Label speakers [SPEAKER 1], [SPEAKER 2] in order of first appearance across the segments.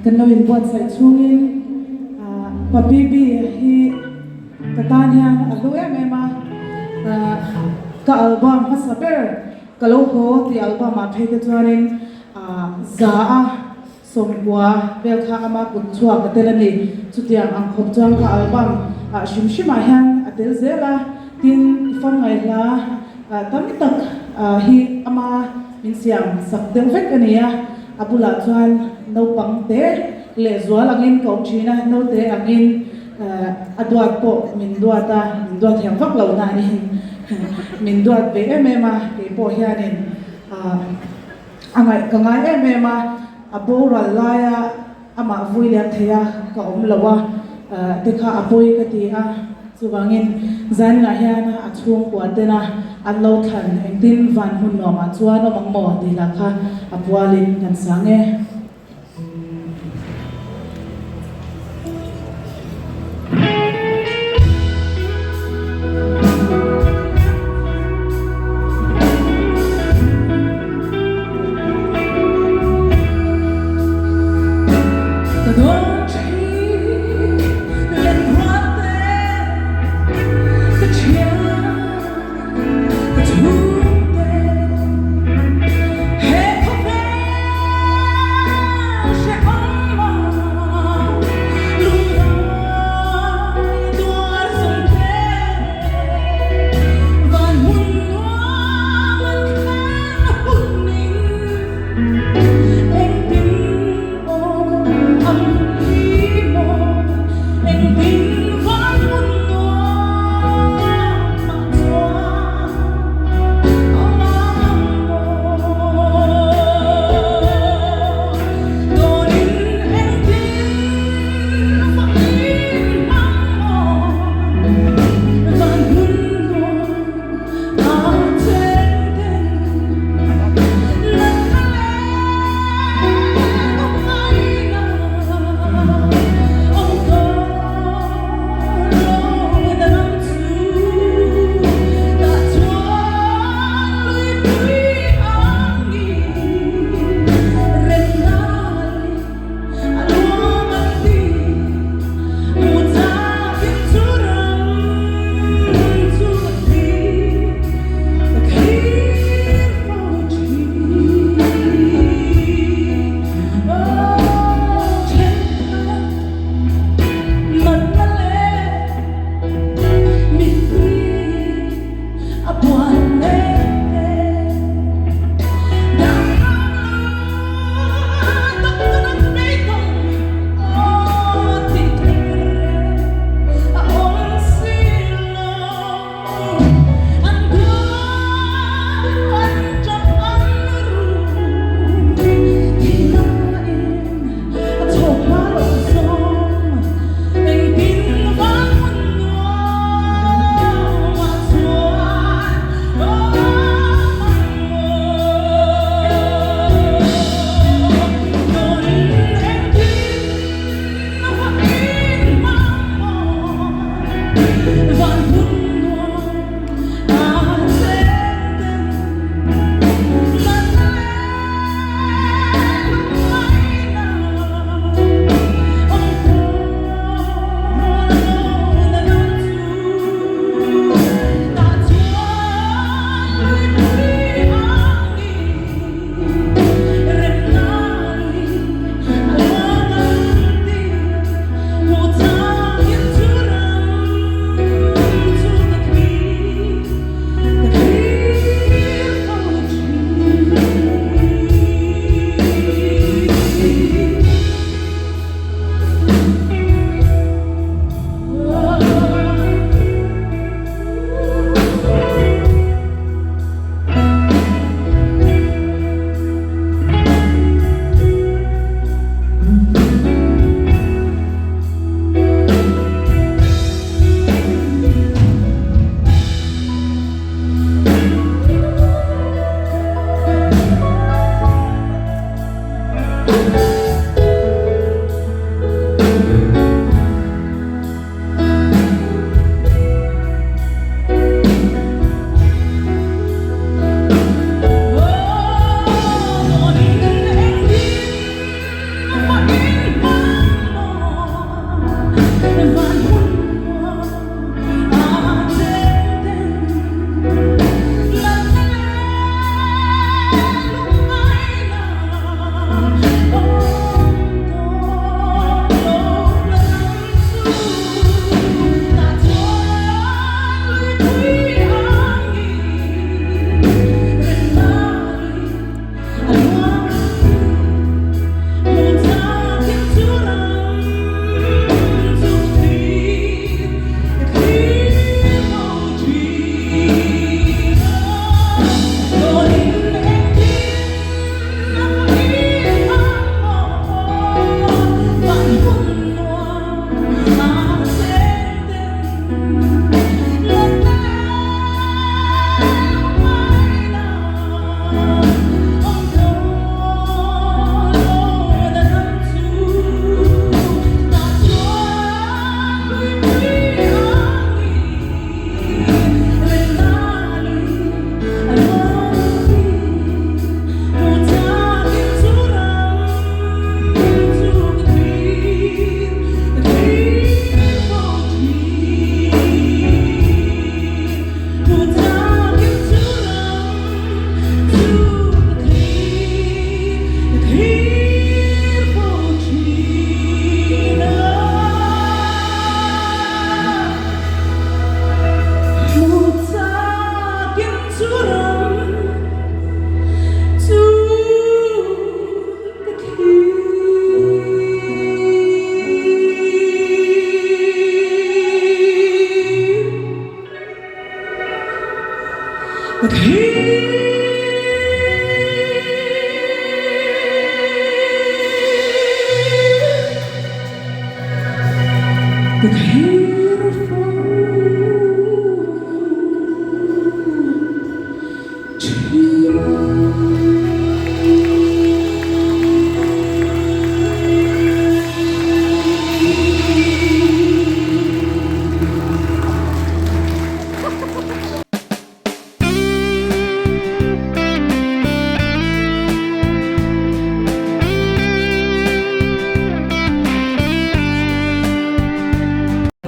[SPEAKER 1] Kan lo inbuatsaih chhungin Pa Bibi hi ka tan hian a hlu em em a, ka album hmasa ber ka lo haw tih album ah phei te chuanin za a 90 vel kha ama kut chhuak a tel a ni. Chutiang ang khawp chuan ka album ah hrim hrim ah hian a tel zel a, tin i fam ngaihla tam tak hi ama min siam sak deuh vek a ni a. A bulah chuan naupang te leh zual angin ka awm thin a, naute angin a duat pawh min duat a, min duat thiam vak lo nain min duat ve em em a, kei pawh hianin a ngaih ka ngai em em a, a boral laia amah vui liam thei a ka awm lo a te kha a pawi ka ti a. Chuvangin, zaninah hian a chhungkua tena an lo thlan engtin van hmun nuamah chuan awm ang maw tih lah kha a pualin kan sang e. Ka dawn thin lenrual te ka thian ka chhungte he khawvel. Ka thlir. Ka thlir fo thin.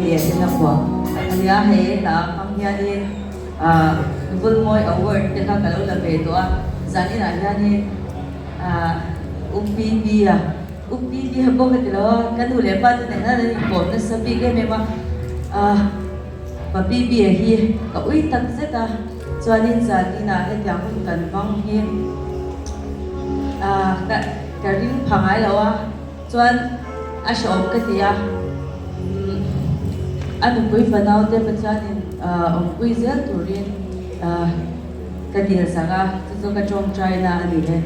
[SPEAKER 2] Lian a phuah a nia, hei hetah hmang hianin ah Vulmawi Award te kha ka lo la ve tawh a, zaninah hianin ah UPB a UPB a bawk a ti lo a, ka nu leh pa te nen hian an inkawm nasa bik em em a ah. Papi bia hi ka ui tak zet a, chuanin zaninah hetiang hun kan hmang hi ah ka ka ring pha ngai lo a, chuan a hrehawm ka ti a, umm a nupui fanau te Pathianin ah awmpui zel turin ah ka dil sak a, chu chu ka tawngtaina a ni e.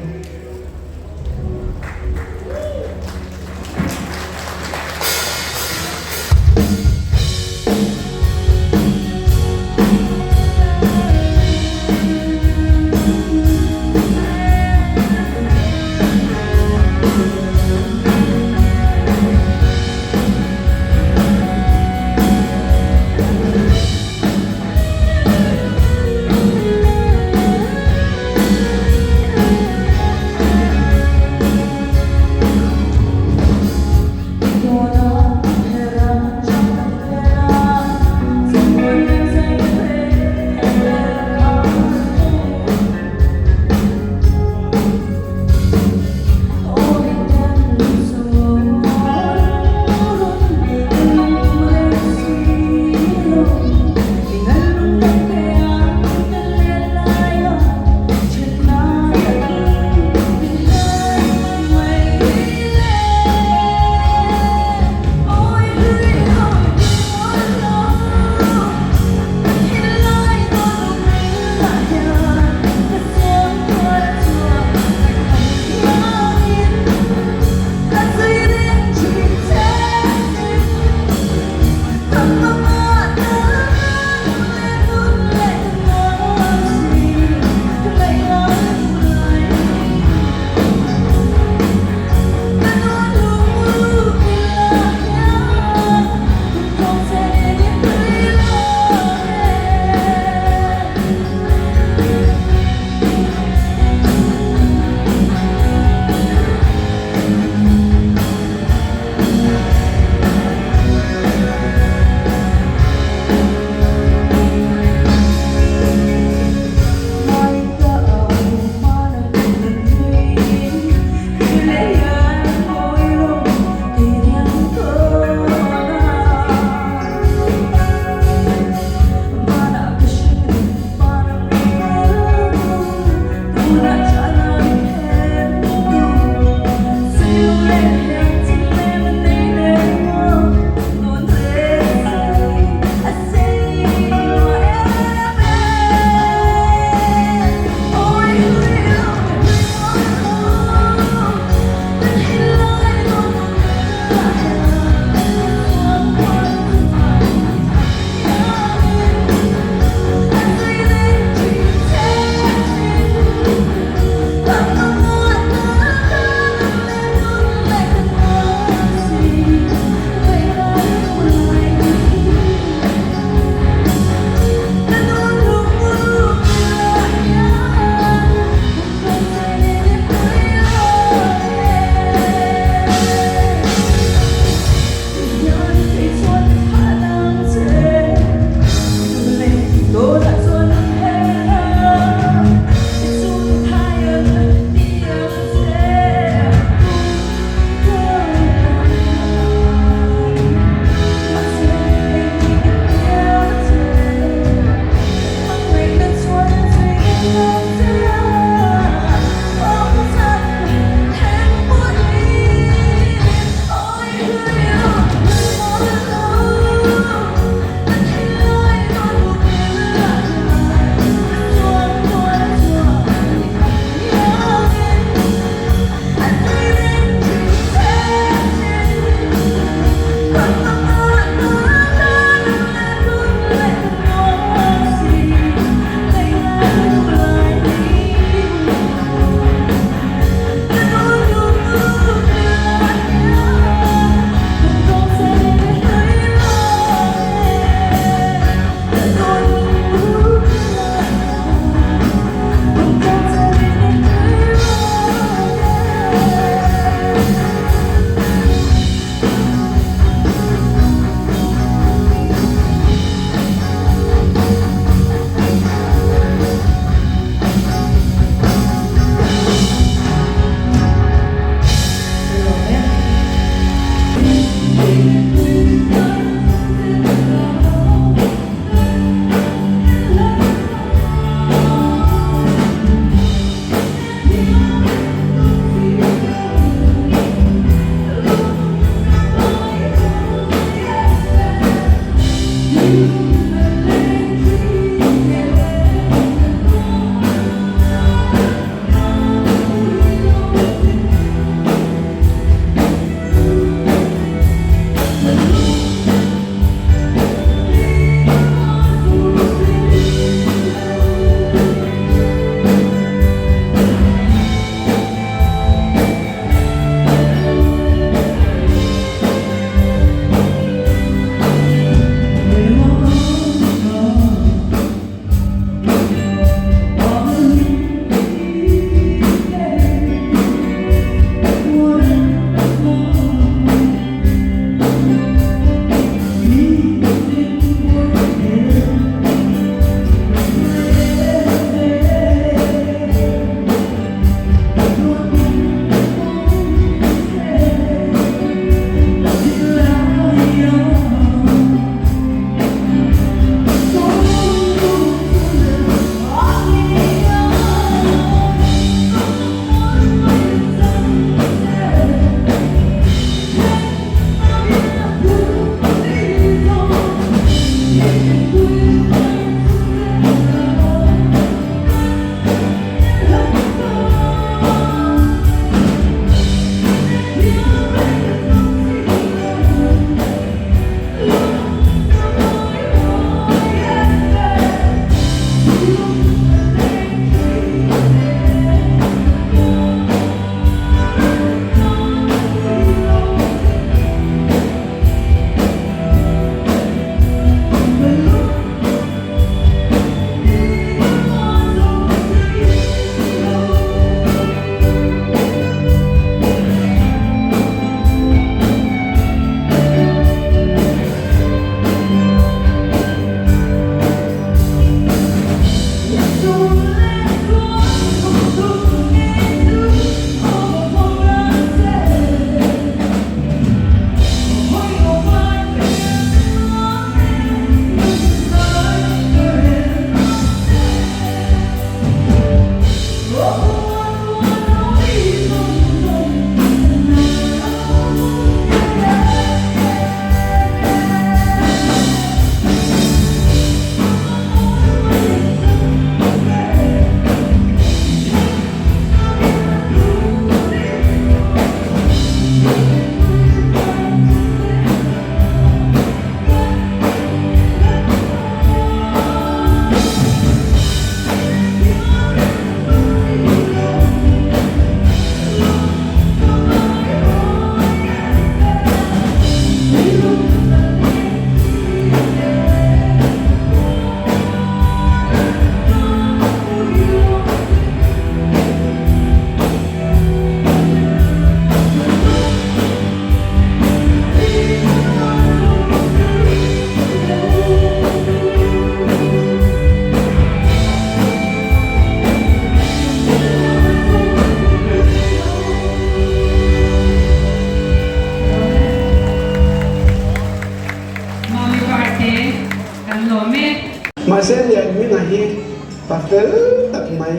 [SPEAKER 3] Pa fel tak mai,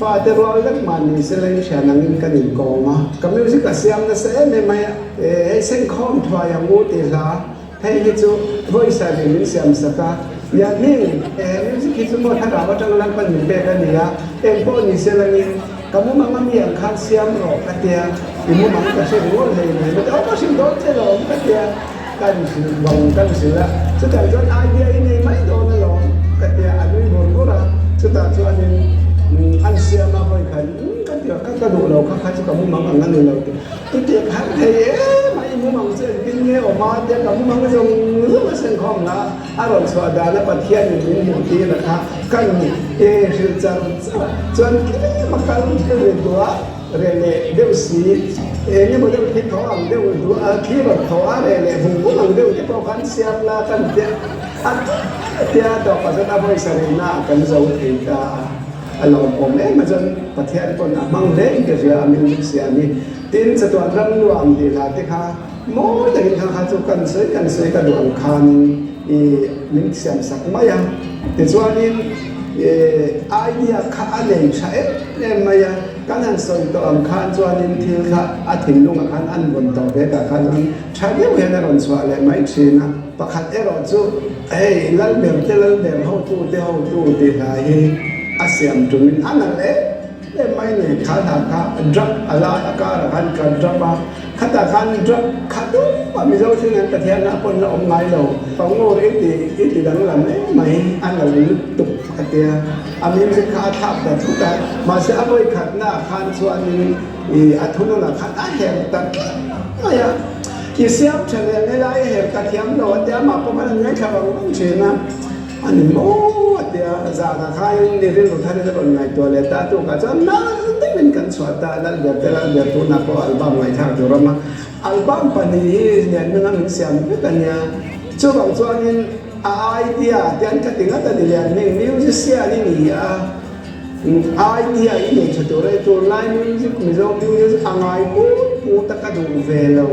[SPEAKER 3] fate rual vek mah ni sela in hrian angin kan inkawm a. Ka music a siam nasa em em mai a, hei senkhawm thuai ang u tih hla hei hi chu voice ah min siam sak a. Lianhming, he music hi chu maw thlarau atang Lalpan min pek a ni a, eng pawh ni sela in ka mumang ami ang khan siam rawh ka tia, i mumang ka hre ringawt hlei mai maw aw ka hrilh dawn che lawm ka tia. Kan hrilh vang kan hrilh a, chutah chuan idea i nei mai dawn alawm ka tia a nui vur vur a, chutah chuanin an siam a vawi khan ka ti a, ka duh lo kha kha chu ka mumang ang a ni lo tih i ti khan thei em a, i mumang chu engtin nge awm a tia ka mumang zawng zawng a senkhawm la a rawn chhuah dan a Pathianin min hmuh tir a kha kan hrilh char char a, chuan tlem a kal ri duah. Reh leh deuh si, eng emaw deuh thli thaw ang deuh duh a, thli rawn thaw a reh leh vung vung ang deuh te pawh khan siam la kan tia a tia tawpah chuan a vawi sarihna ah kan zo thei ta a, a lawmawm em a chuan Pathian pawn a hmang hle in ka hria a music siam hi. Tin, chatuan ram nuam tih hla te kha mawi takin kha kha chu kan sawi kan sawi ka duh ang khanin i min siam sak mai a, tichuanin i idea kha a nei tha em em mai a. Kan han sawi tawh ang khan chuanin thil kha a thinlungah khan an vawn tawh ve tah khan chuan tha deuh hian a rawn chhuah leh mai thin a. Pakhat erawh chu hei Lalber te Lalber hotu te hotu tih hla hi a siam tumin a nalh em em mai ni. Kha hla kha drug a lai a karah khan ka drug a, khatah khan drug kha dup a Mizo thil an Pathian ah pawn la awm ngai lo. Pangur i ti i ti danglam em mai a nalh lutuk a tia. A music kha a thlak ta thut a, mahse a vawi khatna ah khan chuanin ih a thununah khan a her ta tlat mai a, i siam tha leh ang helai a her ta thiam lo a tia, amah pawh khan an ngaithla vang vang thin a, a ni maw a tia, zanah khanin i rilru tharin a rawn ngaihtuah leh ta tukah chuan nal deuhin kan chhuah ta, Lalber te Lalber tunah pawh album ngaihthlak tur a awm a, album pahnih hi lianhming a min siam vek a nia, chuvang chuanin. A idea te an ka ti ngat a ni leh an hming musician i ni a, idea i nei tha tur a ni. Tunlai music Mizo music a ngai put put a ka duh ve lo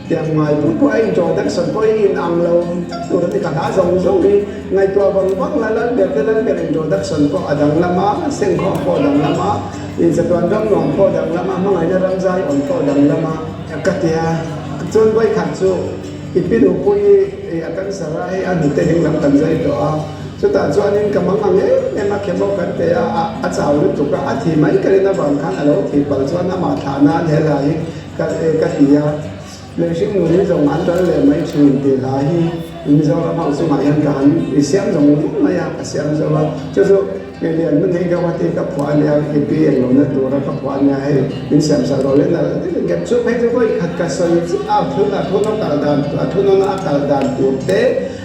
[SPEAKER 3] tiang ngai put put a introduction pawh hi in ang lo vek tur a ni. Ka hla zawng zawng hi ngaihtuah vang vang la Lalber te Lalber introduction pawh a danglam a, Sengkhawm pawh a danglam a, Inchatuan ram nuam pawh a danglam a, Hmangaihna ram zai awm pawh a danglam a ka ti a. Chuan vawikhat chu. I pi nupui i a cancer a, hei a hnute ding lam kan zai tawh a, chutah chuanin ka mang ang em em a chemo kan pe a, a chau lutuk a, a thi mai ka rin avang khan a lo thi palh chuan amah thlah nan he hla hi ka ka ti a, Lehhring nun hi zawng an ral leh mai thin tih hla hi Mizoram ho chungah hian ka han i siam zawng zawng mai a, ka siam zo a, chu chu Nge lian hmun hei ka vati ka phuah a nia, i pi eng lohna tura ka phuah a nia, hei min siam sak lo leh nalh deuh in chu phei chu vawi khat ka sawi chiah a, thun a thun a kal dan a thunawn a kal dan tur te,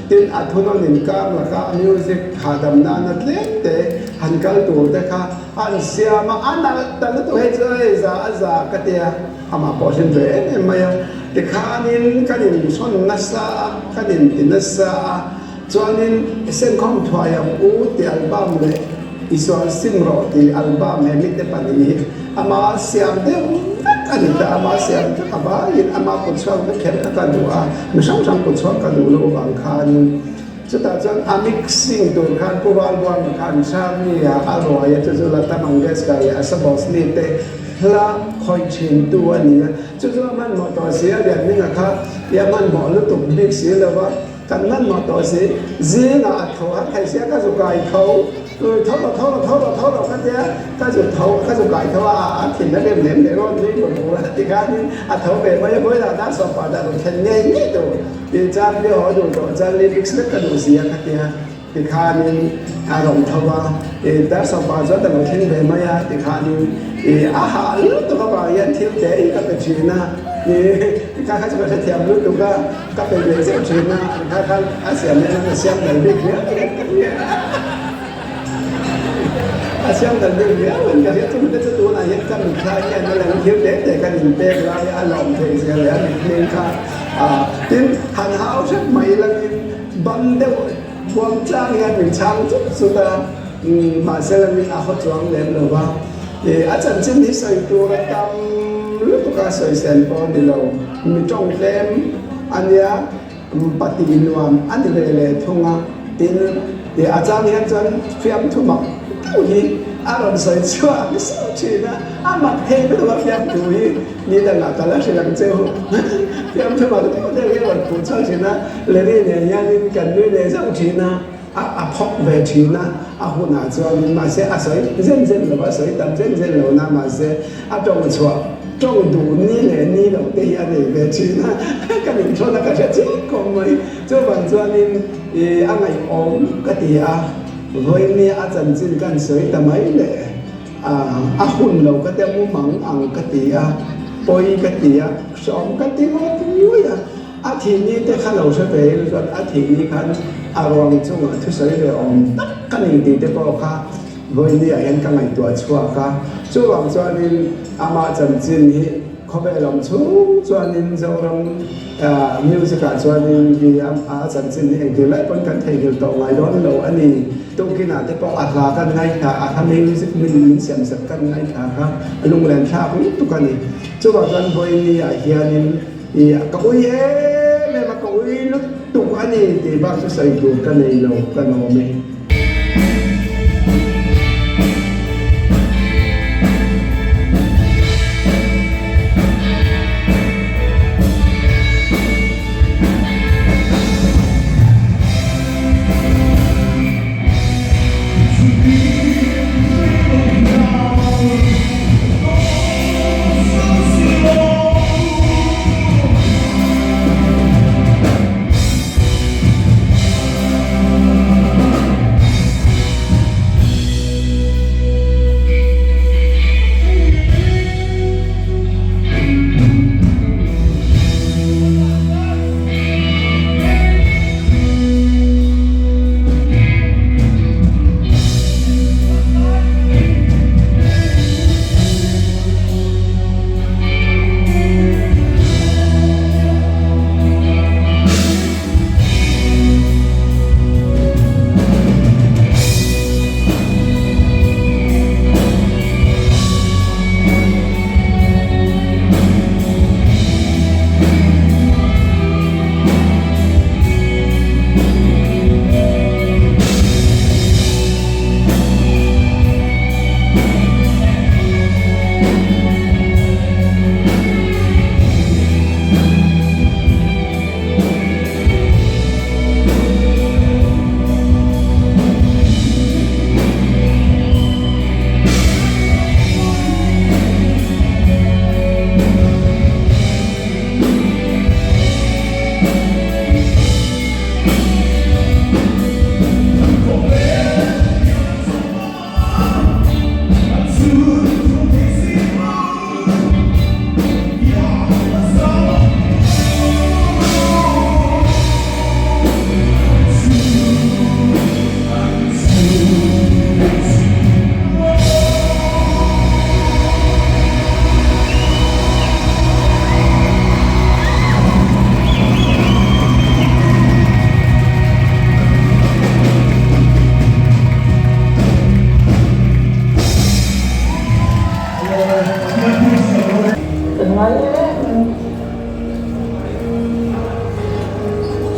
[SPEAKER 3] tin a thunawn in kar laka music hahdam nana tlem te han kal tur te kha an siam a, a nalh ta lutuk hei chu hei za a za ka tia, amah pawh hlim ve em em mai a, tikhanin kan insawn nasa a, kan inti nasa a. Chuanin Senkhawm Thuai Ang U tih album leh I Sual Sim Rawh tih album he mite pahnih hi ama siam deuh vek a ni ta, ama siam vek a vaiin ama kut chhuak vek kher kha ka duh a, mi hrang hrang kut chhuak ka duh loh vang khanin chutah chuan a mixing tur khan Pu Valbuanga khan Charlie a a ruai a, chu chu Lata Mangeshkar leh Asha Bhosle te hla khawih thintu a ni a, chu chu a hmanhmawh tawh si a, Lianhminga kha i a hmanhmawh lutuk bik si lo va. Kan hmanhmawh tawh si, zingah a tho har thei sia ka zu kai tho, tho rawh tho rawh tho rawh tho rawh ka tia, ka zu tho ka zu kai tho a, a thin a rem lem leh rawn nui tur tur a ti khanin a tho ve mai a, vawilah dar sawm pah dah rawn thlen ngei ngei tur tih chuan mi haw duh tawh chuan lyrics vek ka duh sia ka tia. Tikhanin a rawn tho a, i dar sawpa chuan a lo thleng ve mai a, tikhanin i a hah lutuk avang hian thil te in ka pe thin a, i tikha kha chu ka hrethiam lutuk a, ka pe ve zeuh thin a, tikha khan a siam hian a siam dal bik viau in ka hria a siam dal bik viau in ka hria, chumi te chu tunah hian ka mitthla hian a lang thil te te kan inpek lai a lawm theih zia leh a mitmeng kha a tin han hau hrep mai langin Bang deuh buang tlang hian min chhang chut chut a, mahse lamin a haw chuang lem lo va. A chanchin hi sawi tur a tam lutuk a, sawi sen pawh a ni lo. Mi tawng tlem a nia, pati nuam a ni ve leh thung a. Tin, a chang hian chuan fiamthu mak deuh hi a rawn sawi chhuak suh thin a, a mak thei lutuk a fiamthu hi ni dangah ka la hrilh ang che u. Fiamthu mak deuh deuh hi a rawn phuh chhuak thin a, Larry nen hianin kan nui leh zauh thin a, a a phawk ve thin a, a hunah chuanin mahse a sawi zen zen lo a, sawi tam zen zen lo na mahse a tawng chhuah tawng duh ni leh ni lo te hi a nei ve thin a, kan inthawn a ka hre chiang khawp mai. Chuvang chuanin ih a ngaihawm ka ti a, vawinia a chanchin kan sawi ta mai le, a hun lo ka te mumang ang ka ti a, pawi ka ti a, hreawm ka ti ngawt ngawih a, a thihni te kha lo hre ve ila chuan a thihni khan a ruang chungah thusawi ve awm tak ka ni tih te pawh kha vawinia hian ka ngaihtuah chhuak a, chuvang chuanin amah chanchin hi Khawvel awm chhung chuanin Zoram music ah chuanin hi a chanchin hi engtir lai pawn kan theihnghilh tawh ngai dawn lo a ni. Tukin ah te pawh a hla kan ngaithla a hla music min min siam sak kan ngaithla kha a lunglen thlak lutuk a ni. Chuvang chuan Vawiini ah hianin i ka ui em em a, ka ui lutuk a ni tih bak chu sawi tur ka nei lo ka lawm e.
[SPEAKER 2] Kan ngai em em.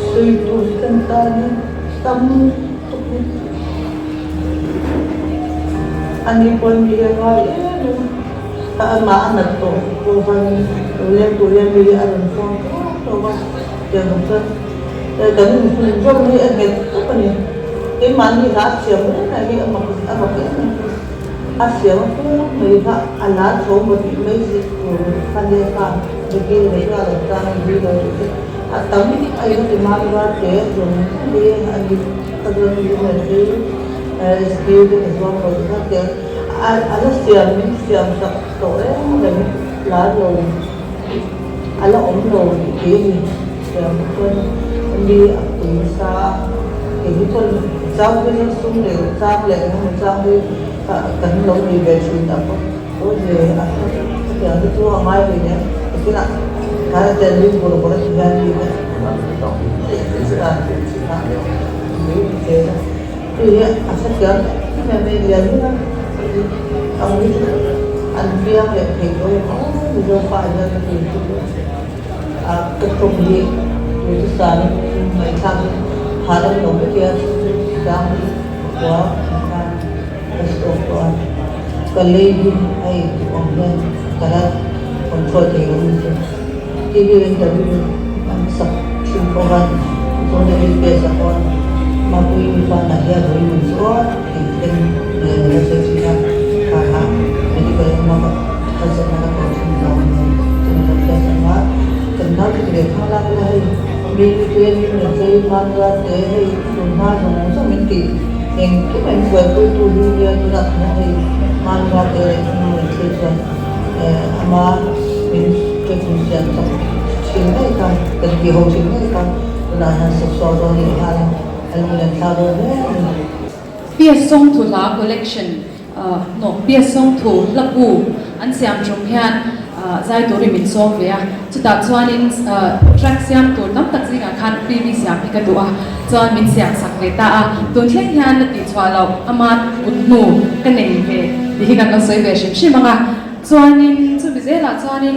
[SPEAKER 2] Sawi tur hi kan tan hi tam tuk hi. Ani pawhin mi hi a ngai em em a, amah a nat tawh pawh khan lo leng tur hian mi hi a rawn phone tawk tawk a, tiang ang chuan kan inhmun zawm hi a nghet tawp a ni. Keimahni hla thiam reng reng hi a mak a mak em em. A siam a pum mai kha a la tho maw tih mai zir tur kha nia kha Ricky leh ka lo tang in ri lo tih te a tam a in ti mai va te zawng hi a ni ka zawng hi mai hi SQ te ka zawng lo kha te a a la siam min siam sak tawh reng reng la lo a la awm lo tih te ni siam chuan mi a pui nasa a kei hi chuan chang hi chuan sum leh chang leh engemaw chang hi kan lo nei ve thin a pawh ve a hetiang te chu a ngai ve nen tinah khan a tel lim bawrh bawrh a ti hian mi te hei hi a hrethiam em em mai lian ber a ang hi chu an piang leh thei tawh em aw mizo pa hian a ti chu a ka tawng hi tute sanin ngaihthlak hi hahdam lo vek a chu chu chang hi ka hua an khan.
[SPEAKER 4] Ka stroke tawh a, ka lei hi a intuh ang hian ka la control thei lo ni chu. TV interview an sak thin pawh khan chuan a request a pawn Mapuii mi fanah hian hawi nun chuan tih thleng nen a la sawi thin a, kha kha medical lama ka harsatna ka tawh thin vang a ni. Chumi lo hriat ang a, kan nau chu ti ve thang lak ila hei mi training leh chei hmanrua te hei tun hma zawng zawng min tih Engkim an buaipuitu hi nia tunah khan hei hmanrua te leh nu in thil chuan ama min treatment siam chak thin ngei kha kan ti ho thin ngei kha tunah hian sawksaw dawn leh nghal a a lunglen thlak dawn hle a ni.
[SPEAKER 5] Pia Sawngthu hla collection no Pia Sawngthu hla bu an siam tum hian zai turin min sawm ve a, chutah chuanin track siam tur tam tak zingah khan PV siam hi ka duh a, chuan min siam sak ve ta a, tun thleng hian la tihchhuah loh ama kut hnu ka nei ve tih hi kan lo sawi ve hrim hrim ang a, chuanin chumi zelah chuanin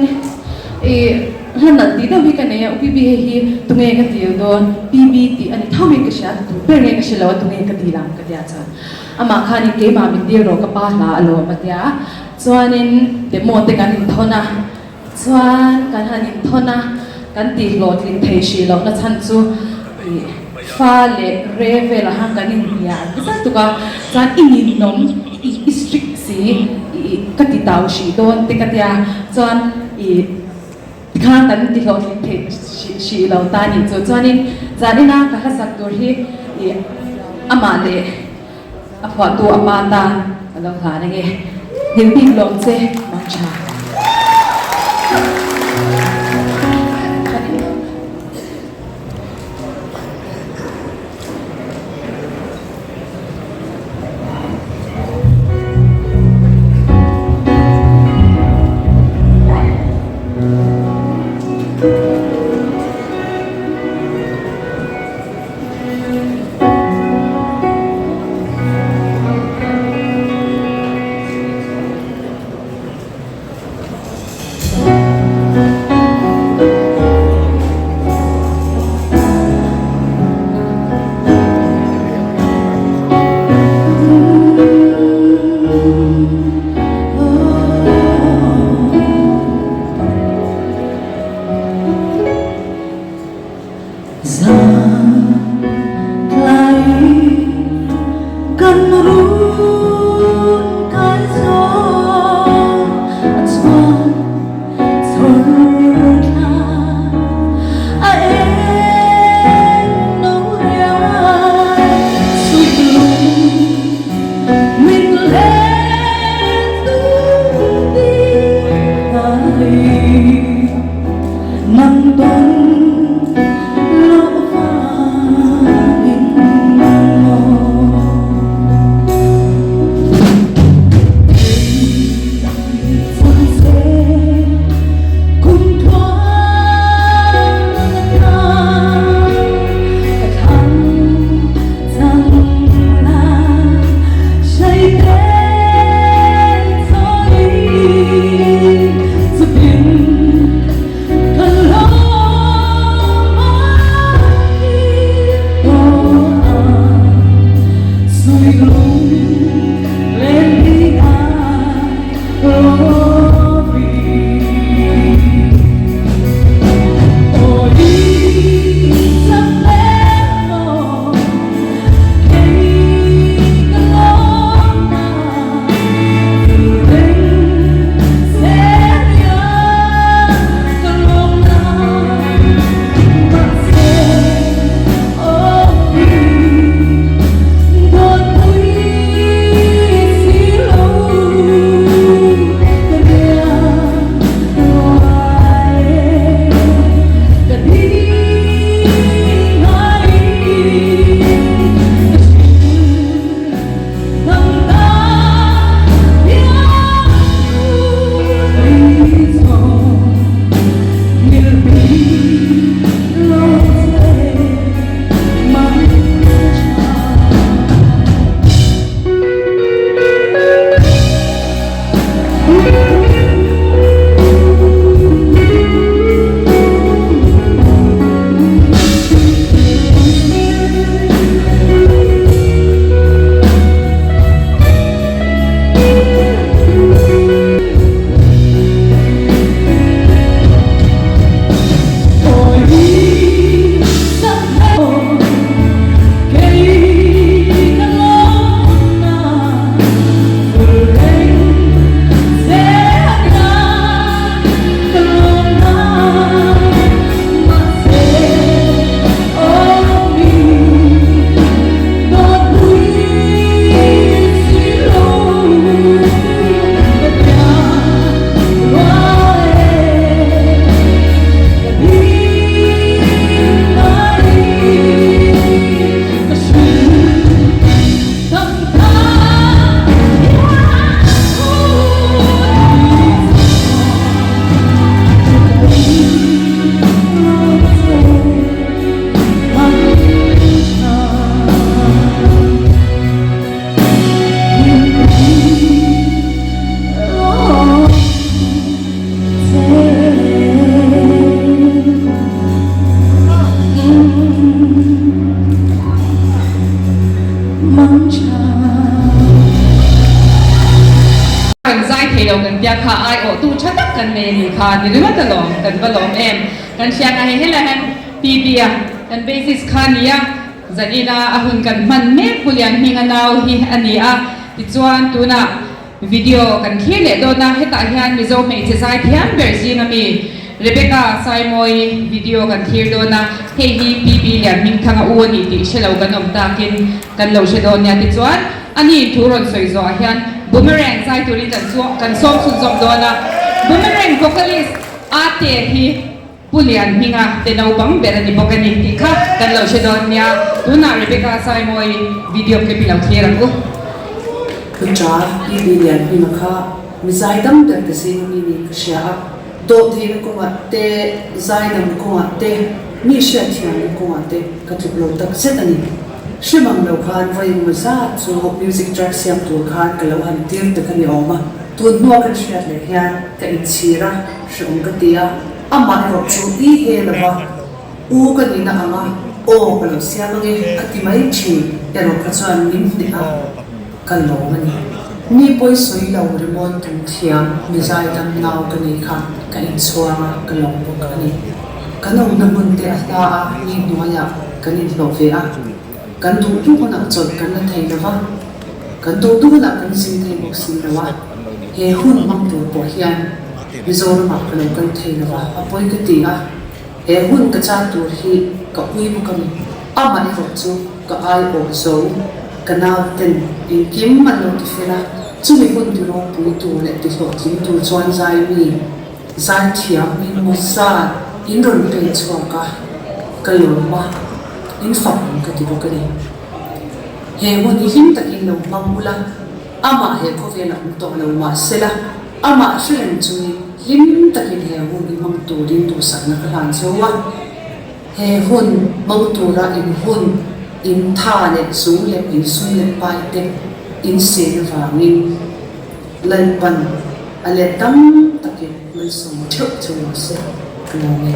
[SPEAKER 5] ih hla nalh tih deuh hi ka nei a, u PB hei hi tunge ka dil dawn, PB tih a ni tho in ka hria, tu ber nge ka hre lo a tunge ka dil ang ka tia chuan amah khanin keimah min dil rawh ka pa hla a lawm a tia. Chuanin demo te kan inthawn a, chuan kan han inthawn a, kan tih hlawhtlin thei hrih lohna chhan chu ih fa leh re velah khan kan inhnial zat tuk a, chuan i ninawm i i strict si ih ka ti tau hrih dawn te ka tia, chuan ih tikhan kan ti hlawhtlin thei hrih lo ta nih chu. Chuanin zanina ka hlasak tur hi ih amah leh. A phuahtu a pa tan ka lo hlan ange. Hlim bik lawm che mang tha.
[SPEAKER 6] thei lo kan tia kha aiawhtu tha tak kan nei a nih kha ni ringawt alawm, kan va lawm em. Kan hriat a hei helai hian PB a kan basis kha a ni a, zanina a hun kan hman mek Pu Lianhminga nau hi a ni a, tichuan tunah Video kan thlir leh dawn a, hetah hian Mizo hmeichhe zai thiam ber zinga mi Rebecca Saimawii video kan thlir dawn a, hei hi PB Lianhmingthanga u a ni tih hre lo kan awm takin kan lo hre dawn nia. Tichuan, ani in thu rawn sawi zawhah hian Boomerang zai turin kan kan sawm chhunzawm dawn a, Boomerang vocalist Ate hi Pu Lianhminga te naupang ber a ni bawk a ni tih kha kan lo hre dawn nia. Tunah Rebecca Saimawii video clip i lo thlir ang u.
[SPEAKER 7] Pu Cha, PB Lianhminga kha mi zaidam ber te zing ami niin ka hria a. Dawhtheihna kawngah te, zaidam kawngah te, mi hriatthiamna kawngah te ka tluk lo tak zet a ni. Hre mang lo khan vawi engmaw zat chu music track siam tur khan ka lo han tir ta kha ni awm a. Tun hnua kan hriat leh hian ka inchhir a, hreawm ka ti a. Amah erawh chu i he lova u ka nihna anga aw ka lo siam ange a ti mai thin erawh kha chuan min hneh a, ka lawm a ni. Mi pawi sawi lo rimawi tum thiam mi zaidam nau ka nei kha ka inchhuang a, ka lawm bawk a ni. Kan awmna hmun te a hla a, mi hnuaiah kan inhlawh ve a, kan duh duh hunah chawlh kan la thei lova, kan duh duh hunah kan zin thei bawk si lo a, he hun hmang tur pawh hian Mizoramah ka lo kal thei lova, a pawi ka ti a, he hun ka chan tur hi ka ui bawk a ni. Amah erawh chu ka aiawh zo, ka nauten engkim an lo ti fel a, chumi hun ti ropui tur leh ti hlawhtling tur chuan zai mi, zai thiam engmaw zat in rawn pen chhuak a, ka lawm a, in fak ang ka ti bawk a ni. He hun hi hlim takin lo hmang ula. Amah he khawvel a awm tawh lo mahsela, amah hre reng chungin hlim takin he hun hi hmang turin duhsakna ka hlan cheu a. He hun hmang tura in hun, in tha leh zung leh in sum leh pai te in sen avangin Lalpan a let tam takin malsawm theuh cheu rawh se ka lo nge.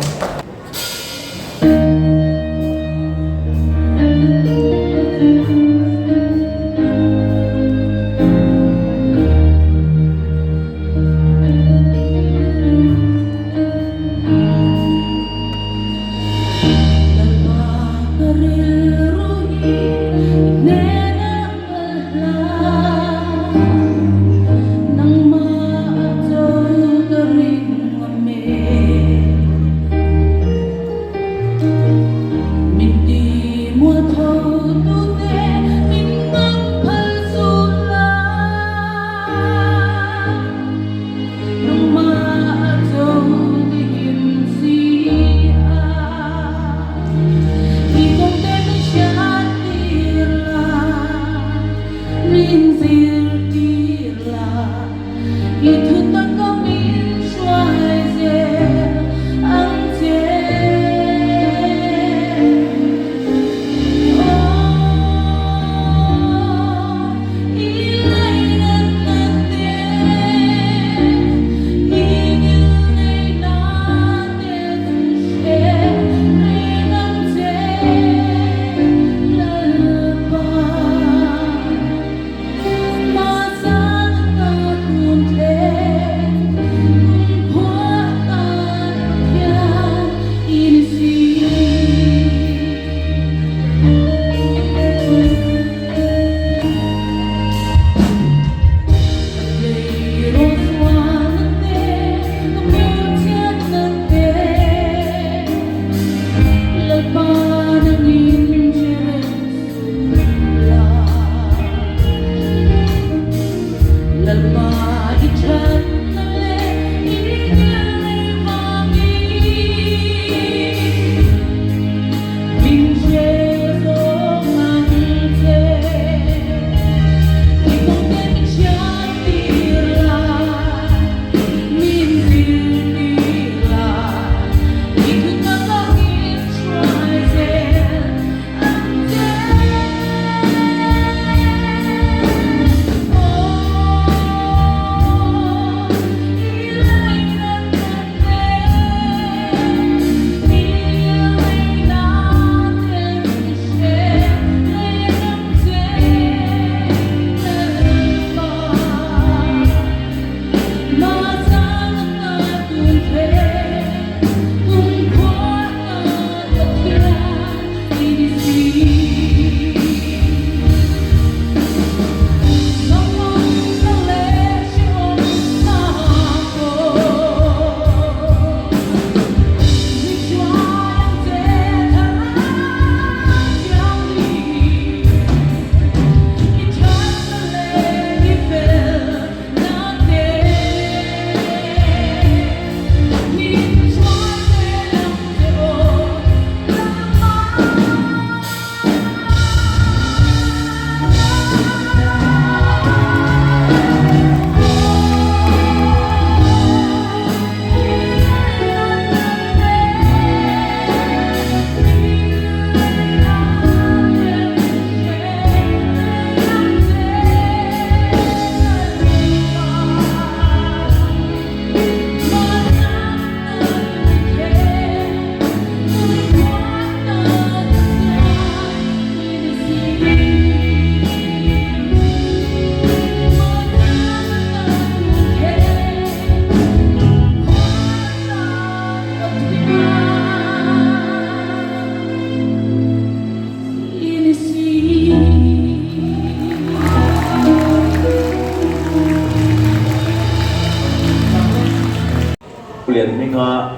[SPEAKER 8] Pulianhminga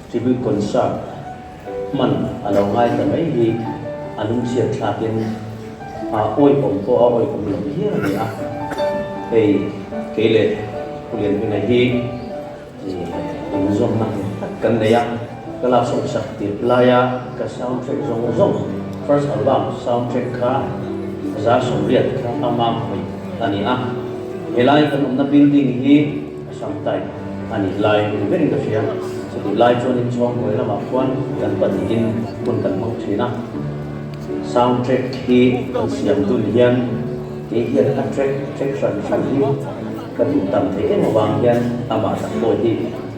[SPEAKER 8] Tribute Concert hman a lo ngai ta mai hi a lungchhiat thlakin a awihawm pawh a awihawm loh hial a ni a. Hei kei leh Pulianhminga hi inzawmna tak kan nei a, ka lak sawm sak tirh laia ka soundtrack zawng zawng first album soundtrack kha 180 kha ama khawih a ni a. Helai kan awmna building hi a sam type a nih lai ni berin ka hria. Chutih lai chuan inchhawng hnuai lamah khuan kan pahnihin hun kan hmang thin a. Sound track hi kan siam dun hian kei hian a track track hran hran hi ka duh tam thei em avang hian amah tak pawh hi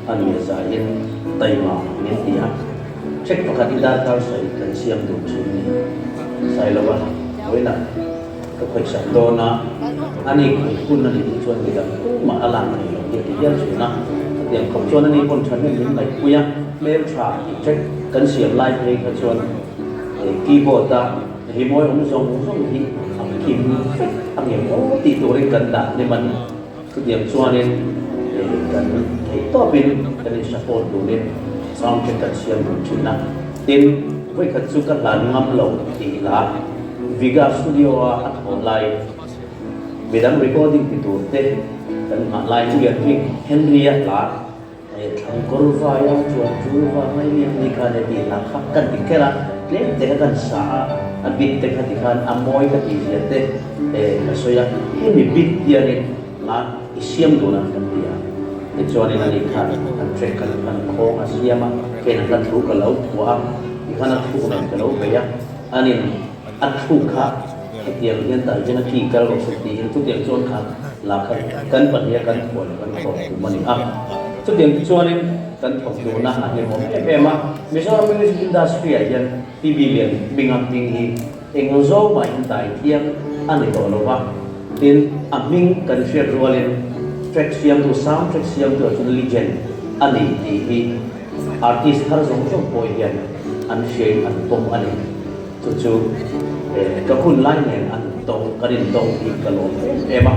[SPEAKER 8] a nuih zaiin taima min ti a. Track pakhat hi darkar sawi kan siam dun thin a ni. Sailova vawiinah. Ka khawihsak dawn a, ani khawih hun a nih duh chuan midang tumah a lak thei lo hi a ti hial thin a. Chutiang khawp chuan ani pawn thahnem min ngaihpui a, hmeltha tih ṭek kan siam lai phei kha chuan keyboard a rimawi awm zawng zawng hi a kim vek a ngem aw tih turin kan dah hnem a ni. Chutiang chuanin kan theih tawpin kan in support dunin sound check kan siam dun thin a. Tin, vawikhat chu ka hlan ngam lo tih la Viga studio a a thawn lai midang recording ti tur te kan nghah lai chu lian bik Henry-a hla Thlang kawr vaia chuan chu va ngai liam ni khan e tih hla kha kan ti kher a, tlem te kha kan sa a, a bit te kha tikhan a mawi ka tih zia te ka sawi a, hemi bit hianin hla i siam dun ang kan ti a, tichuanin ani khan an track kha an khawng a siam a, keiin a hla thu ka lo phuah a, tikhan a thuk nen ka lo bei a, anin a thuk kha hetiang hian tah hian a ki kal rawh se tiin chutiang chuan kha la kha kan pahniha kan phuah leh kan thawk tum a ni a. Chutiang te chuanin kan thawk duhna a hlimawm em em a. Mizoram music industry ah hian TB Lian hminga hming hi eng zawng mahin dai thiang a ni tawh lo va. Tin, a hming kan hriat rualin track siamtu, sound track siamtu ah chuan legend a ni tih hi artist thar zawng zawng pawh hian an hriain an pawm a ni. Chu chu ka hun lai nen an tawng kan intawng hi ka lawm em em a,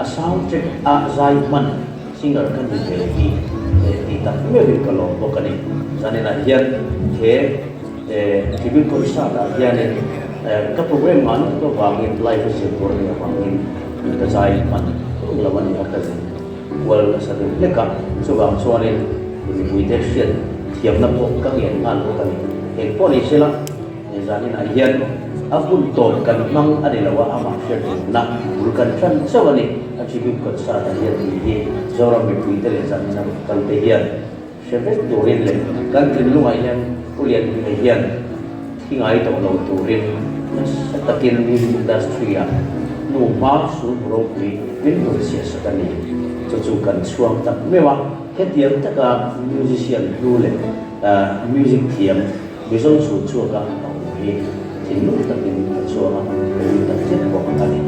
[SPEAKER 8] a sound track a zai hman singer ka ni ve hi tih tak meuhin ka lawm bawk a ni. Zaninah hian he tribute concert ah hianin ka program ngah lutuk avangin live a zir tur a nih avangin ka zai hman lo a ni a, ka zin kual nasa deuh hlek a, chuvang chuanin mipuite hriat thiamna pawh ka ngen nghal bawk a ni. Engpawh ni sela. He zaninah hian a hun tawp kan hmang a ni lo a, amah hriat rukna bul kan tan chauh a ni. A tribute concert ah hian tih hi Zoram mipuite leh zanina rawn kal te hian hre vek turin leh kan thinlungah hian Pu Lianhminga hian thi ngai tawh lo turin nasa takin music industry ah hnu hma sulhnu ropui min hnut chhiah sak a ni. Chu chu kan chhuang tak meuh a, hetiang taka musician hlu leh music thiam Mizo chhun chhuak a a awm hi thinlung takin a chhuang a, ka ui tak zet bawk a ni.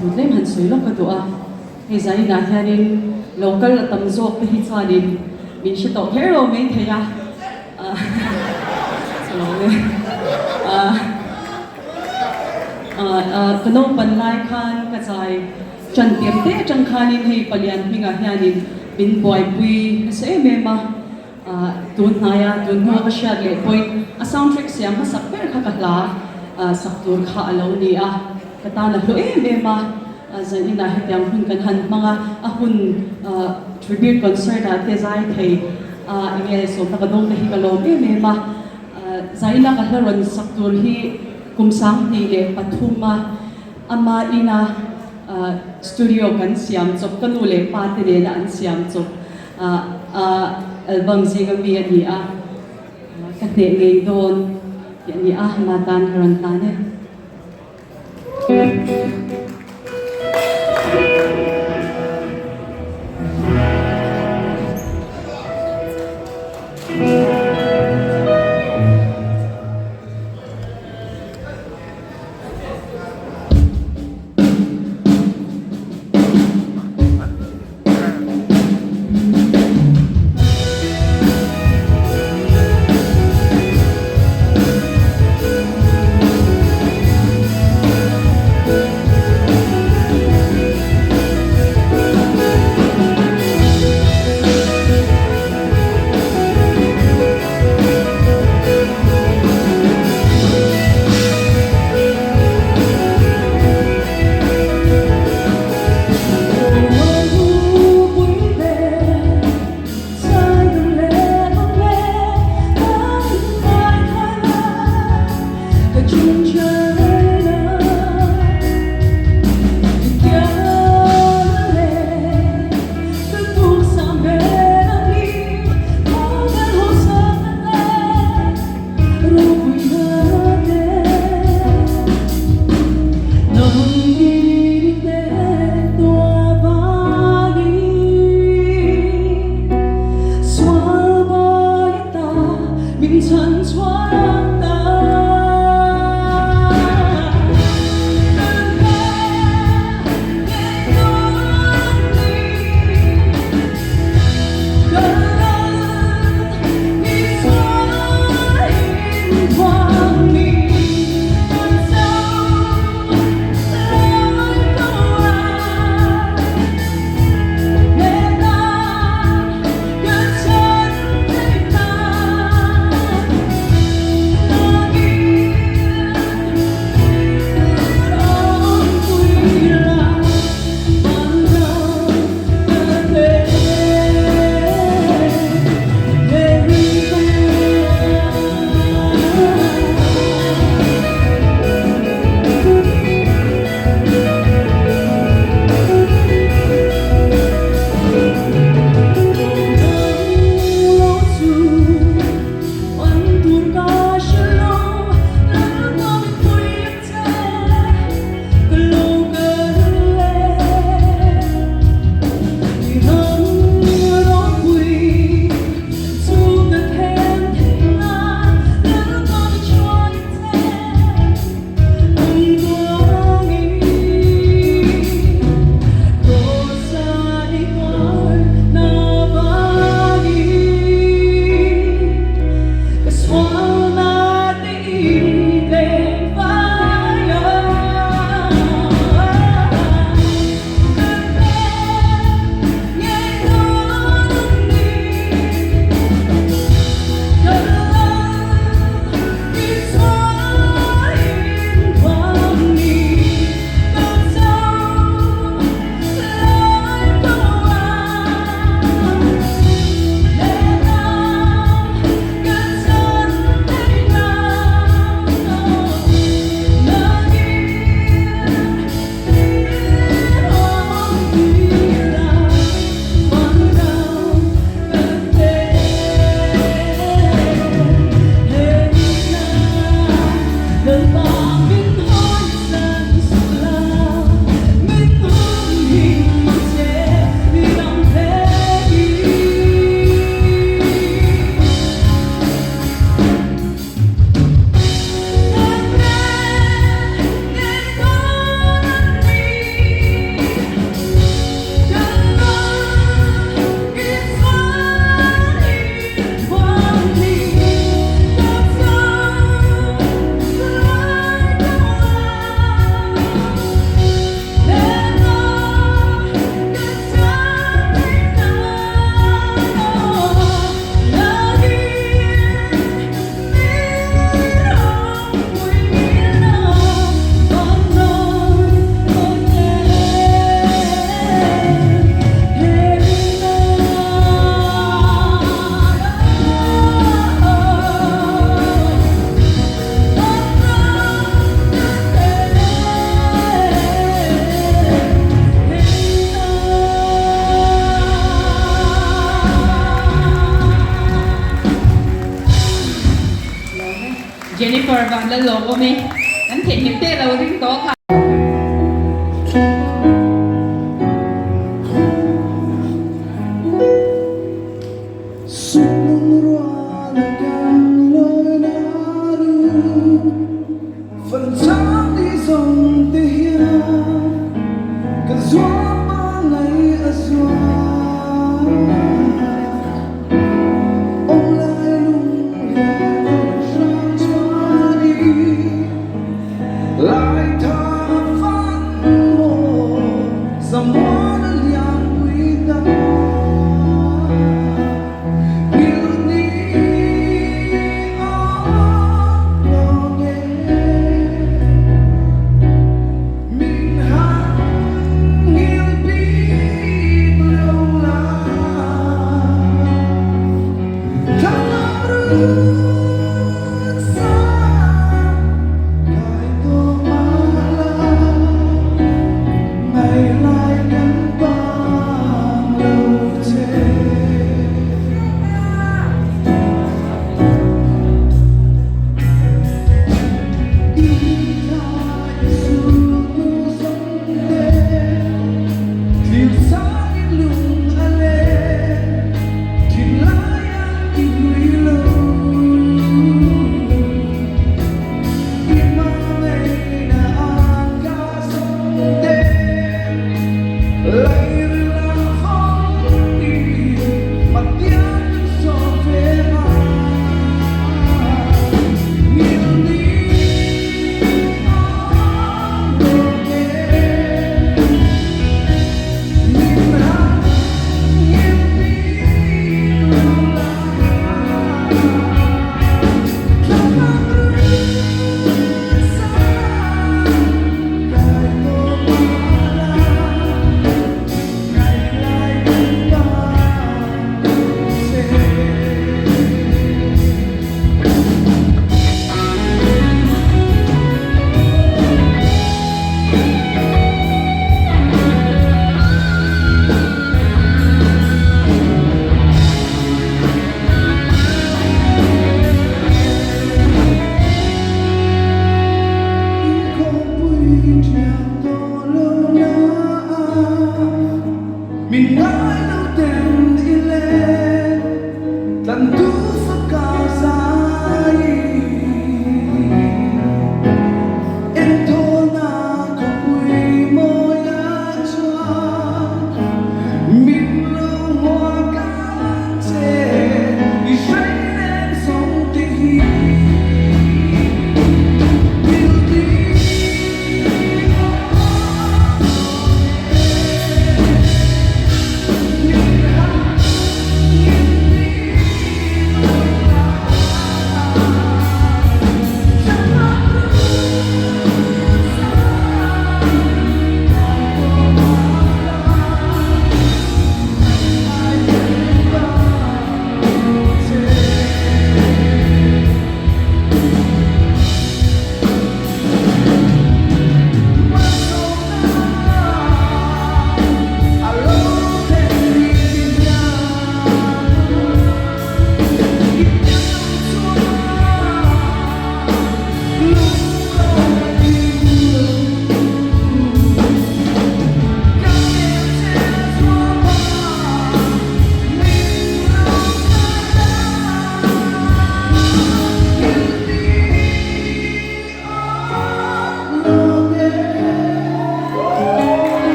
[SPEAKER 5] Thu tlem han sawi lawk ka duh a, hei zaninah hianin local a tam zawk te hi chuanin min hre tawh kher lo mai thei a, ka naupan lai khan ka zai tan tir te atang khanin hei palian hmingah hianin min buaipui nasa em em a, tun hnaia tun hnua ka hriat leh pawhin a soundtrack siam hmasak ber kha ka hla. Sak tur kha a lo ni a, ka tan a hlu em em a, zan inah hetiang hun kan han hmang a, a hun tribute concert ah te zai thei a enge sawmna ka dawng te hi ka lawm em em a, zaina ka hla rawn sak tur hi kum 2003 a ama ina studio kan siam chawp ka nu leh pa te nena an siam chawp album zinga mi a ni a. Ka hneh ngei dawn tih a ni a, ma tan ka rawn hlan e.
[SPEAKER 6] Jennifer Vanlalawmi kan theihnghilh teh lo ring tawh kha.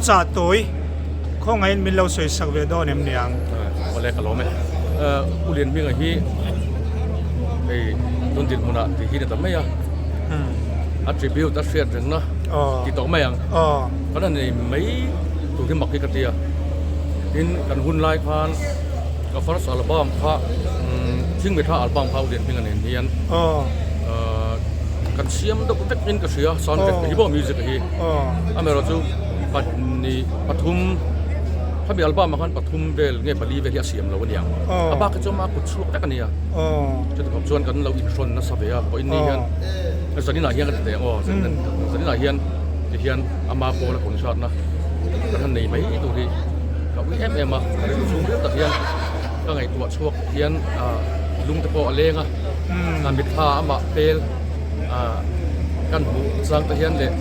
[SPEAKER 9] Thuchah tawi khawngaihin min lo sawi sak ve dawn em niang?
[SPEAKER 10] Awle ka lawm e. U Lianhminga hi hei tun dinhmunah tih hi ni ta mai a, a tribute a hriat rengna ti tawh mai ang. Kan han nei mai tur hi mak hi ka ti a. Tin kan hun lai khan ka first album kha Thingmitha album kha U Lianhminga nen hian kan siam deuh vek in ka hria soundtrack hi pawh music hi. Amaherawhchu pahnih pathum khami album ah khan pathum vel nge pali vel hi a siam lo a niang a bak hi chu ama kut chhuak vek a nia chuti khawp chuan kan lo inhrawn nasa ve a pawhin ni hian zanin ah hian ka ti teh ang aw zanin ah hian ti hian ama pawl a concert na kan han nei mai tur hi ka ui em em a ka rilru chhung ril tak hian ka ngaihtuah chhuak hian lung te pawh a leng a mitthla amah pel kan hmuh chang te hian leh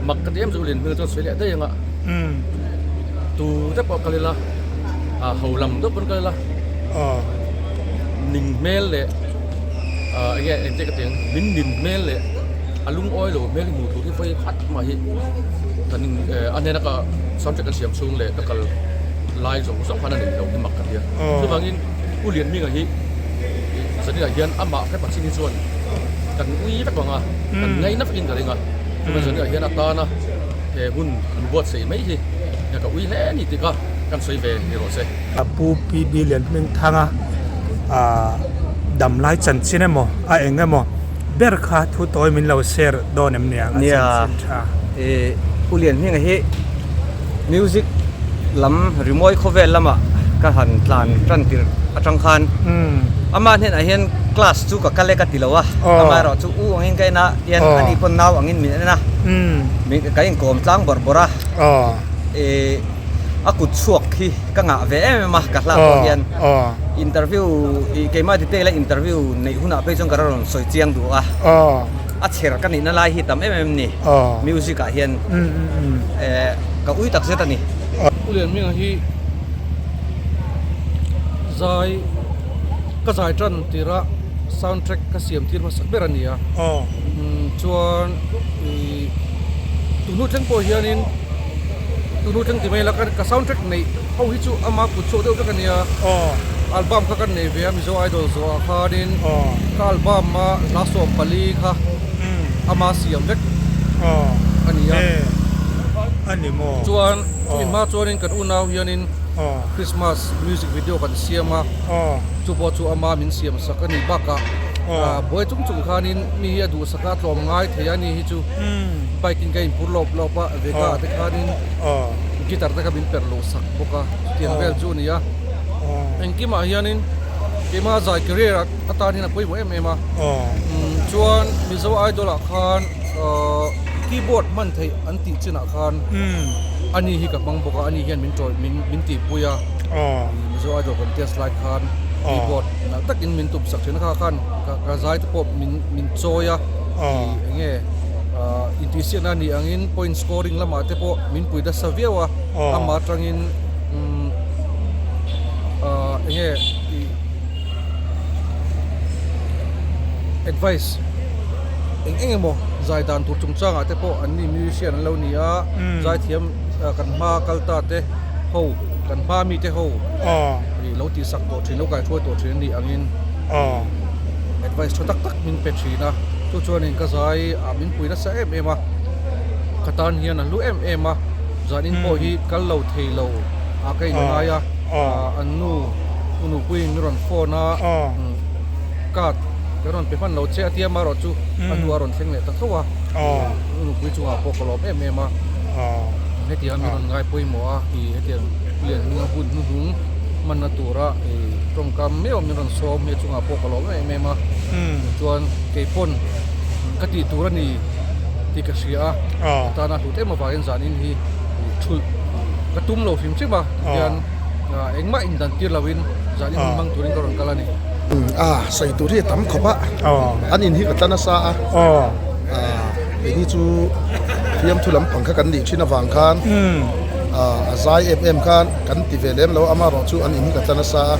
[SPEAKER 10] mak ka ti em chu Lin hmel chuan sawi leh daih ang a tu te pawh kal ila a ho lam deuh pawn kal ila ning hmel leh enge engte ka ti ang min nin hmel leh a lungawi lo hmel hi hmuh tur hi vawi khat mah hi kan in a hnena ka soundtrack ka siam chhung leh ka kal lai zawng zawng khan a nei lo hi mak ka ti a chuvangin U Lianhminga hi zaninah hian amah hrepa chin hi chuan kan ui vek ang a, kan ngaina vekin ka ring a, chuvang zaninah hian a tana he hun an buatsaih mai hi ka ui hle a ni tih kha kan sawi ve ni rawh se.
[SPEAKER 9] Pu PB Lianhmingthanga damlai chanchin emaw a eng emaw ber kha thu tawi min lo share dawn em niang a chanchin tha.
[SPEAKER 11] Nia, Pu Lianhminga hi music lam rimawi khawvel lamah ka han tlan tan tirh atang khan ama hnenah hian class chu ka kal e ka ti lo a, amaherawh chu u angin ka en a tian ani pawn nau angin min en a, ka inkawm tlang bawrh bawrh a, ih a kut chhuak hi ka ngah ve em em a ka hla pawh hian interview ih keimah detail a interview neih hunah phei chuan ka rawn sawi chiang duh a. A chher ka nihna lai hi tam em em ni music ah hian ka ui tak zet a ni.
[SPEAKER 12] Pu Lianhminga hi zai ka zai tan tirah sound track ka siam tir hmasak ber a ni a chuan ih tunu thleng pawh hianin tunu thleng ti mai ila ka sound track neih ho hi chu ama kut chhuak deuh vek a nia album kha kan nei ve a Mizo Idol zawhah khanin ka album a hla 14 kha ama siam vek a ni a chuan chumi hma chuanin kan unau hianin Christmas music video kan siam a chu pawh chu ama min siam sak a nih bakah buai chung chung khanin mi hi a duhsak a tlawm ngai thei a ni hi chu bike in ka inphur lawp lawp a Vega ah te khanin guitar te kha min perh loh sak bawk a chutiang vel chu a ni a engkimah hianin keimah zai career atan hian a pawimawh em em a chuan Mizo Idol ah khan keyboard hman theih an tih chinah khan ani hi ka hmang bawk a ani hian min tawih min min tihpui a Mizo Idol contest lai khan keyboard nalh takin min tum sak thin a kha khan ka zai te pawh min min chawi a eng nge intihsiakna a nih angin point scoring lamah te pawh min pui nasa viau a amah atangin eng nge ih advice eng eng emaw zai dan tur chungchangah te pawh an ni musician an lo ni a zaithiam kan hma kal ta te ho kan hma mi te ho ih lo tihsak tawh thin lo kaihruai tawh thin a nih angin advice tha tak tak min pe thin a chu chuanin ka zai ah min pui nasa em em a ka tan hian a hlu em em a zanin pawh hi kal lo thei lo ah ka inngai a an nu u nupuiin min rawn phone a card kan rawn pe hman lo che a tia amaherawh chu a hnu a rawn thleng leh ta tho a u nupui chungah pawh ka lawm em em a hetiang min rawn ngai pawimawh a ih hetiang lian hminga hun hnuhnung hmanna tura ih tawngkam meuh min rawn sawm hi a chungah pawh ka lawm em em a chuan keipawn ka tih tur a ni tih ka hria a ka tana hlut em avangin zanin hi thulh ka tum lo hrim hrim a tihian engmah indan tir loin zanin hun hmang turin ka rawn kal a ni.
[SPEAKER 13] A sawi tur hi a tam khawp a, an in hi ka tla nasa a, keini chu fiamthu lampang kha kan nih thin avang khan a zai em em khan kan ti ve lem lo a, amaherawhchu an in hi ka tla nasa a.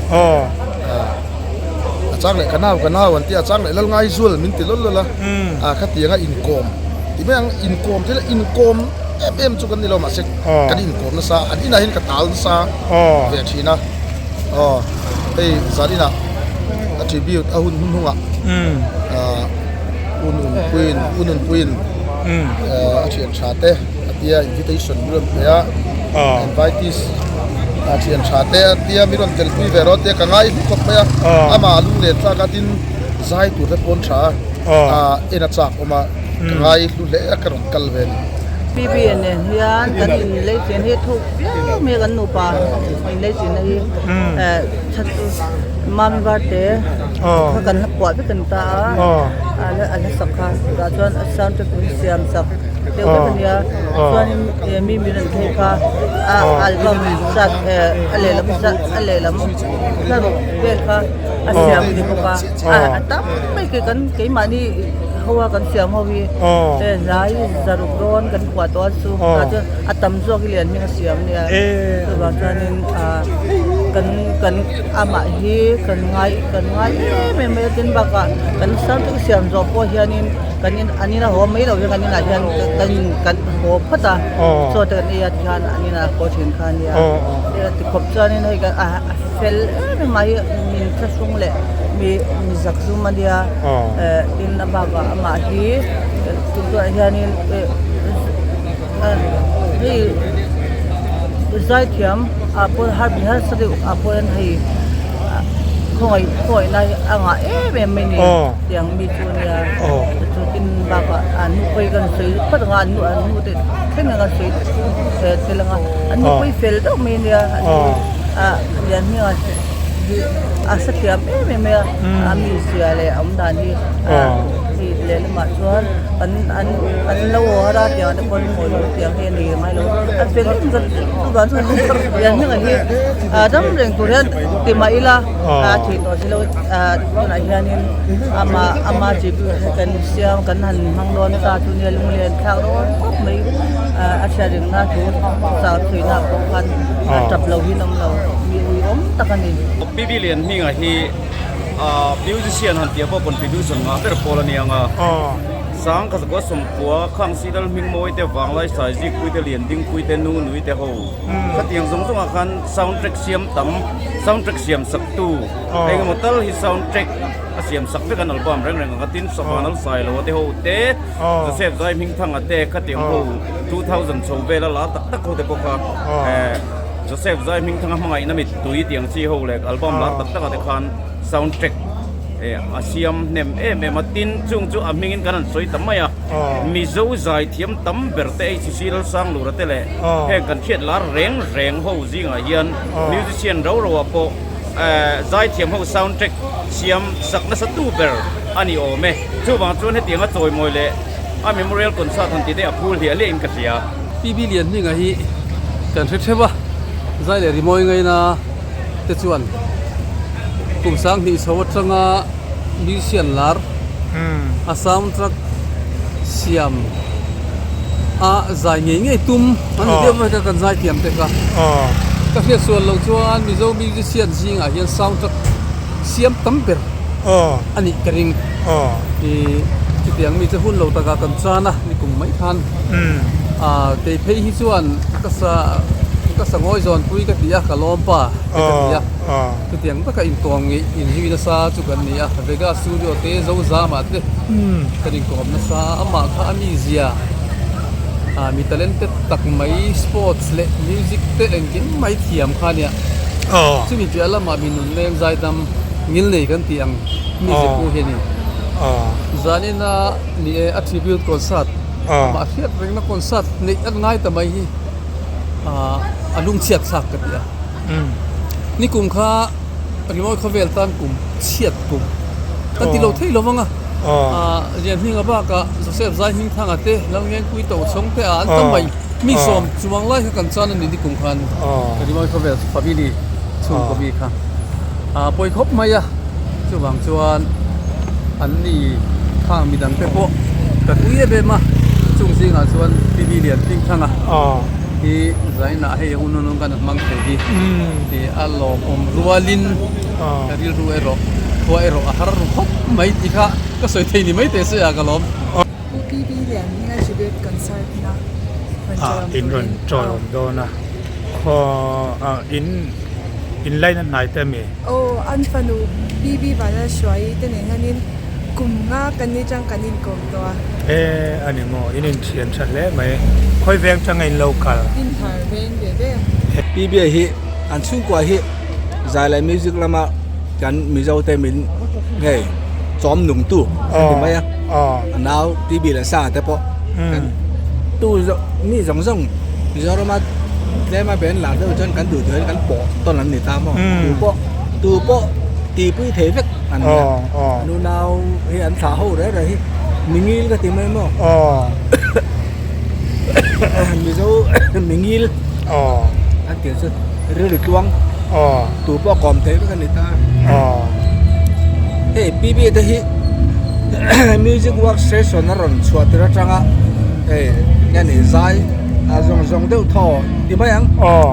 [SPEAKER 13] A chang leh ka nau ka nau an ti a, a chang leh Lalngaizul min ti lawlh lawlh a, a khatianga inkawm ti mai ang, inkawm thil a inkawm. em em chu kan ni lo mahse kan inkawm nasa an inah hian ka tal nasa ve thin a aw hei zan inah a tribute a hun hun hnungah ah ununpuiin ununpuiin a thian tha te a tia invitation min rawn pe a invitees a thian tha te a tia min rawn telpui ve rawh tia ka ngai hlu khawp mai a amah lunglen tlak a tin zai tur te pawn tha a ah en a chak awm a ka ngai hlu hle a ka rawn kal ve a ni.
[SPEAKER 4] PB nen hian kan inleichen hi thuk viau mai a kan nupa inleichen na hi eh that chu mami varte kha kan la puah vek a ni ta a a la a la sak kha tah chuan a sound track min siam sak deuh vek a nia chuanin eh mi min rawn phei kha a album zat eh a lehlam zat a lehlam hlaruk vel kha a siam a ni bawk a a tam mai ke kan keimahni ho a kan siam ho hi hlai zaruk dawn kan kuah tawh a chu tah chuan a tam zawk hi lian hming a siam ania chuvang chuanin ah kan kan amah hi kan ngai kan ngai em em mai a tin bakah kan sang tak siam zawh pawh hianin kan in an ina haw mai lo hian kan inah hian kan in kan haw phawt a chaw te kan ei a tikhan an inah haw thin kha ania tikhawp chuanin hei kan a fel em em mai min thlahrung leh mi mi zak zum ania eh tin a bakah amah hi tunah hianin eh hei zaithiam ah pawh har mi harsa deuh ah pawh hian hei khawngaih khawngaih lai a ngah em em mai ni tiang mi chu ania chu tin bakah an nu pawh hi kan sawi phawt ang a an nu an nu te thleng ang a sawi tel ang a an nu pawh hi fel deuh mai ania ah lian hming hi a hrethiam em em mai a a mizia leh a awm dan hi hei lehlamah chuan an an an lo haw har a tiang te pawh an haw lo tiang hi a ni ngai lo a fel em em chuvang chuan lian hming hi ah dam reng tur hian ti mah ila a thih tawh si lo ah tunah hianin amah ama chi kan siam kan han hmang dawn ta chu nia lunglen thlak dawn khawp mai ah a hriat rengna thu chau chhuina pawh khan a tap lo hi an awm lo mi uiawm tak a ni.
[SPEAKER 14] PB Lianhminga hi musician han tih pawh contribution ngah ber pawl a ni ang a, Sangkhat zakua sawmkua khang Sidal Hmingmawi te Vanglai Saizikpui te Liandingpui te Nunui te ho khatiang zawng zawngah khan soundtrack siam tam soundtrack siam saktu engemaw tal hi soundtrack a siam sak vek an album reng reng ang a tin Savanal Sailoa te ho te Joseph Zai Hmingthanga te khatiang ho 2000 chho vela lar tak tak ho te pawh kha Joseph Zai Hmingthanga hmangaihna mittui tiang chi ho leh album lar tak takah te khan soundtrack a siam hnem em em a tin chung chu a hmingin kan han sawi ta mai a Mizo zai thiam tam ber te HCC Lalsanglura te leh heng kan hriat lar reng reng ho zingah hian musician ro ro ah pawh Zaithiam ho soundtrack siam sak nasa tu ber a ni awm e. Chuvang chuan hetiang a chawimawi leh a memorial concert han tih te a phul hliah hliah in ka hria.
[SPEAKER 12] PB Lianhminga hi kan hre theuh a, zai leh rimawi ngaina te chuan kum 2000 chho atanga musician lar a soundtrack siam a zai ngei ngei tum an ni deuh mai kha kan zaithiam te kha ka hriat sual loh chuan Mizo musician zingah hian soundtrack siam tam ber a nih ka ring ih chutiang mi chu hun lo takah kan chan a ni kum mai khan ah kei phei hi chuan ka sa ka sa ngawi zawn pui ka ti a ka lawm pa te ka ti a chutiang taka inkawm ngeih inzui nasa chu kan ni a Vega studio te Zozama te kan inkawm nasa a amah kha a mizia ah mi talented tak mai sports leh music te engkim mai thiam kha ania chumi piah lamah mi nun leng zaidam ngil nei kan tih ang music pawh hi a ni zanina ni e a tribute concert amah hriat rengna concert neih an ngai ta mai hi ah a lungchhiat thlak ka ti a nikum kha rimawi khawvel tan kum chhiat kum kan ti lo thei lo vang a Lianhminga bakah Joseph Zaihmingthanga te Lalngengpui Tochhawng te ah an tam mai mi sawm chuang lai kha kan chan a ni nikum khan rimawi khawvel family chhungkaw mi kha pawi khawp mai a chuvang chuan an ni khang midang te pawh ka tui em em a chung zingah chuan PB Lianhmingthanga hi zainah hei hun hun kan hmang thei hi a lawmawm rualin ka rilru erawh khua erawh a har ru khawp mai tih kha ka sawi thei ni mai teh se a ka lawm.
[SPEAKER 15] Pu PB Lianhminga tribute concert na.
[SPEAKER 9] Ah in rawn tawiawm dawn a khaw in in line a hnai te ami?
[SPEAKER 15] Aw an fanu BB Vanlalhruaii te nen hianin kum nga kan ni tang kan inkawm tawh a.
[SPEAKER 9] E a ni maw in inthian tha hle mai khawi veng tanga in lo kal?
[SPEAKER 15] Inthar veng ve ve.
[SPEAKER 16] PB hi an chhungkua hi zai leh music lama kan Mizo te min hei chawm nung tu a ti mai a a nau TB leh Sa te pawh kan tu zawk mi zawng zawng Mizorama tlema ben lar deuh chuan kan duh duh hian kan pawh tawn an ni ta maw tu pawh tu pawh tihpui thei vek an ni a nunau hi an thlah ho reh reh hi mingil ka ti mai maw Mizo mingil an tih chu rilru tluang tu pawh kawm theih vek a ni ta hei PB te hi music work session a rawn chhuah tir atanga hei nge ni zai a zawng zawng deuh thaw ti mai ang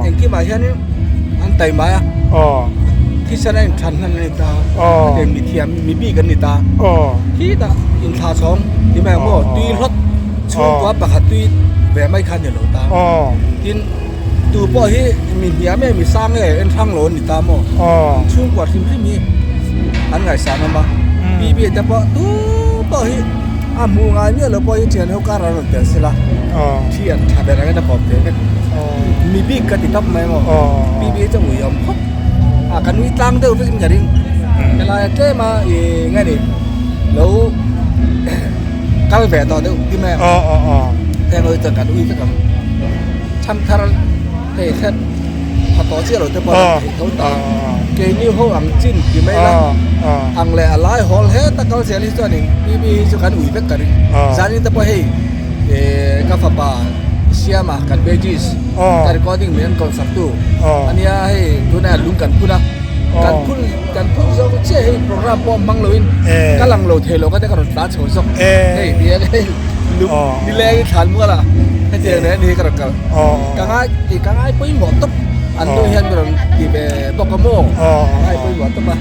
[SPEAKER 16] engkimah hianin an taima a thisen a inthan hman a ni ta hetiang mithiam mi bik an ni ta khitah inthlah chhawng ti mai ang maw tui hlawt chhungkua pakhat tui ve mai kha a ni lo ta tin tu pawh hi mi hniam nge mi sang nge en hrang lo an ni ta maw chhungkua hrim hrim hi an ngaihsan awm a PB te pawh tu pawh hi a hmuh ngai miah lo pawh hi thian ho kar a rawn tel sela thian tha ber angin a kawm thei vek mi bik ka ti tawp mai maw PB chu a ui awm khawp a ka nui tlang deuh vekin ka ring helai a tlem a ih nge ni lo kal ve tawh deuh ti mai ang heng ho chuan kan ui vek ang chhan thar hei thlet tha tawh chiah lo te pawh an theih tho ta keini ho ang chin ti mai la ang leh a lai hawl heta kal zel hi chuanin PB hi chu kan ui vek ka ring zanin te pawh hei eh ka fapa Siama kan Bejis ka recording min an concert tu ania hei tunah lung kan phun a kan phun kan phun zawk chiah hei program pawh hmang loin ka lang lo thei lo ka te ka rawn tlan chho zawk hei nia hei lung nileng in thlan mual a hetiang nen hi ka rawn kal ka ngai ti ka ngai pawimawh tawp an nu hian ka rawn ti ve bawk a maw ka ngai pawimawh tawp a.